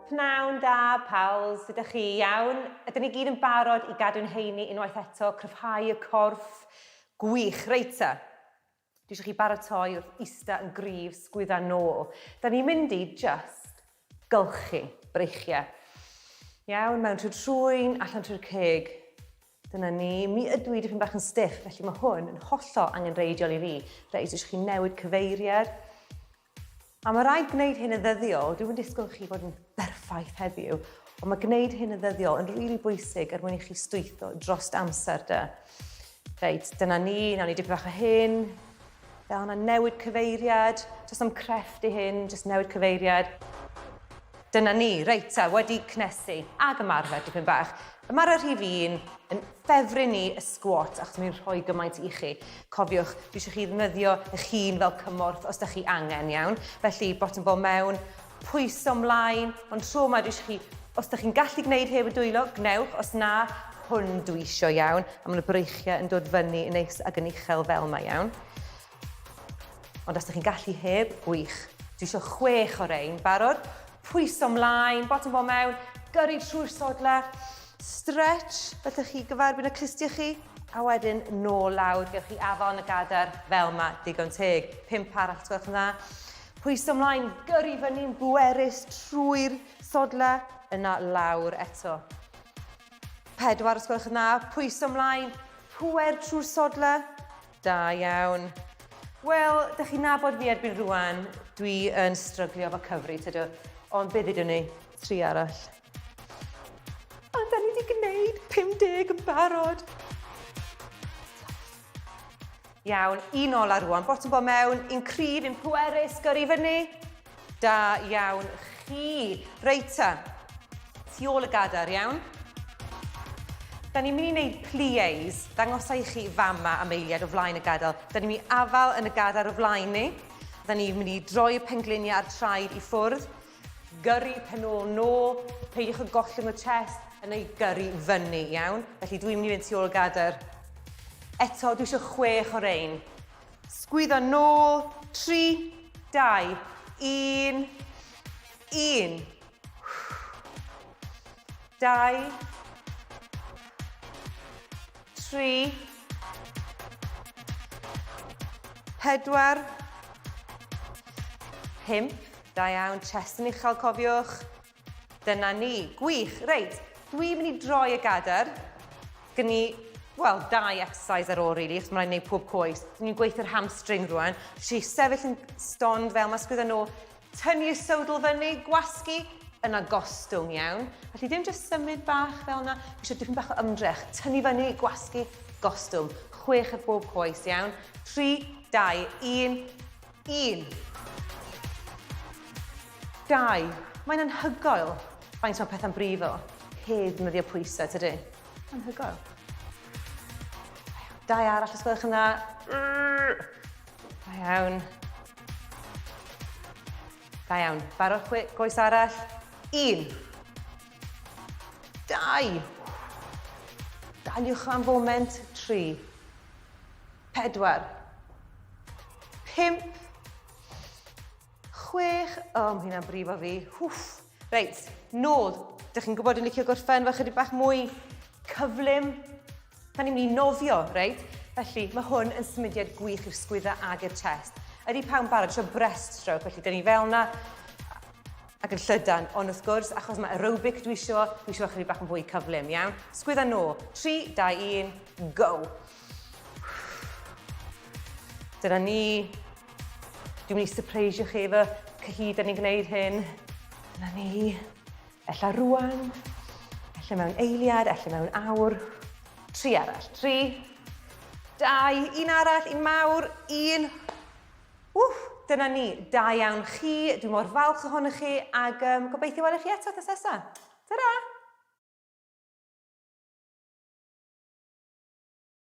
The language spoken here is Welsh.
Pnawn da, pals, sut ydych chi? Iawn? Ydyn ni gyd yn barod i gadw'n heini unwaith eto, cryfhau y corff? Gwych, reit ta. Dwi eisiau chi baratoi wrth ista yn gryf, sgwydda nôl. Da ni'n mynd i just gylchu breichiau. Iawn, mewn trwy'r trwyn, allan trwy'r ceg. Dyna ni. Mi ydw i dipyn bach yn stiff, felly mae hwn yn hollol angenreidiol i fi. Reit, eisiau chi newid cyfeiriad. A mae rhaid gwneud hyn yn ddyddiol. Dwi'm yn disgwyl chi fod yn berffaith heddiw, ond mae gwneud hyn yn ddyddiol yn rili bwysig er mwyn i chi stwytho drost amser da. Reit, dyna ni, nawn ni dipyn bach o hyn. Fel yna, newid cyfeiriad. Does am crefft i hyn, jyst newid cyfeiriad. Dyna ni, reit ta, wedi cnesu ag ymarfer dipyn bach. Ymarfer rhif un, yn ffefryn i y squat, achos mae'n rhoi gymaint i chi. Cofiwch, dwi eisiau chi ddefnyddio eich hun fel cymorth os da chi angen, iawn? Felly, bottom ball mewn, pwyso mlaen, ond tro yma dwi eisiau chi, os da chi'n gallu gwneud heb y dwylo, gwnewch, os na, hwn dwi eisiau, iawn? A mae'n y breichiau yn dod fyny yn neis ac yn uchel fel yma, iawn? Ond os ydych chi'n gallu heb, gwych. Dwi eisiau chwech o rein. Barod? Pwyso mlaen, bottom ball mewn, gyrru trwy'r sodla, stretch, felly chi gyferbyn y clustiau chi, a wedyn nôl lawr, gewch chi afal yn y gadair fel yma, digon teg. Pump arall, os gwelwch yn dda. Pwyso mlaen, gyrru fyny'n bwerus trwy'r sodla, yna lawr eto. Pedwar, os gwelwch yn dda. Pwyso mlaen, pwer trwy'r sodla, Da iawn. Wel, dych chi'n nabod fi erbyn rwan, dwi yn stryglio efo cyfri, tydw. Ond be ddudwn ni? Tri arall. Ond da ni wedi gwneud 50 yn barod. Iawn, un ola rwan. Bottom ball mewn, un cryf, un pwerus, gyrru fyny. Da iawn chi. Reit ta. Tu ôl y gadair, iawn? Da ni'n mynd i wneud pliés. Dangosa i chi fama am eiliad o flaen y gadael. Da ni'n mynd i afael yn y gadair o flaen ni. Da ni'n mynd i droi y pengliniau a'r traed i ffwrdd. Gyrru pen ôl nôl. Peidiwch â gollwng y chest yn ei gyrru fyny, iawn? Felly dwi'n mynd i fynd tu ôl y gadair. Eto, dwi eisiau chwech o rein. Sgwyddo nôl, 3, 2, 1, 1. 2, 3, 4, 5, da iawn, chest yn uchel cofiwch. Dyna ni. Gwych. Reit, dwi'n mynd i droi y gadair. Gyn ni, wel, dau exercise ar ôl, really, achos mae'n rhaid gwneud pob coes. Dyn ni'n gweithio'r hamstring rwan. Dwi sefyll yn stond fel mae sgwydda nhw. Tynnu y sowdl fyny, gwasgu, yna gostwng, iawn. Felly dim jyst symud bach fel yna, fi eisiau dipyn bach o ymdrech. Tynnu fyny, gwasgu, gostwng. Chwech ar bob coes, iawn. 3, 2, 1, 1. Dau. Mae'n anhygoel faint mae pethau'n brifo heb ddefnyddio pwysau, tydi? Anhygoel. Dau arall os gwelwch yn dda. Da iawn. Da iawn. Barod chwe goes arall. Un. Dau. Daliwch am foment. Tri. Pedwar. Pump. Chwech. O, oh, mae hynna'n brifo fi. Hwff. Reit, nôl. Dych chi'n gwybod dwi'n licio gorffen fe chydig bach mwy cyflym. Da ni'n mynd i nofio, reit? Felly, mae hwn yn symudiad gwych i'r sgwydda ag i'r chest. Ydy pawb yn barod? Eisiau breaststroke, felly dyn ni fel yna ac yn llydan. Ond wrth gwrs, achos mae aerobic dwi isio, dwi isio chydig bach yn fwy cyflym, iawn? Sgwydda nôl. 3, 2, 1, go! Dyna ni. Dwi'n mynd i sypreisio chi efo cyhyd da ni'n gwneud hyn. Dyna ni. Ella rwan, ella mewn eiliad, ella mewn awr. Tri arall. Tri, dau, un arall, un mawr, un. Wff, dyna ni. Da iawn chi. Dwi mor falch ohonoch chi ac um, gobeithio welwch chi eto wythnos nesa. Ta-ra!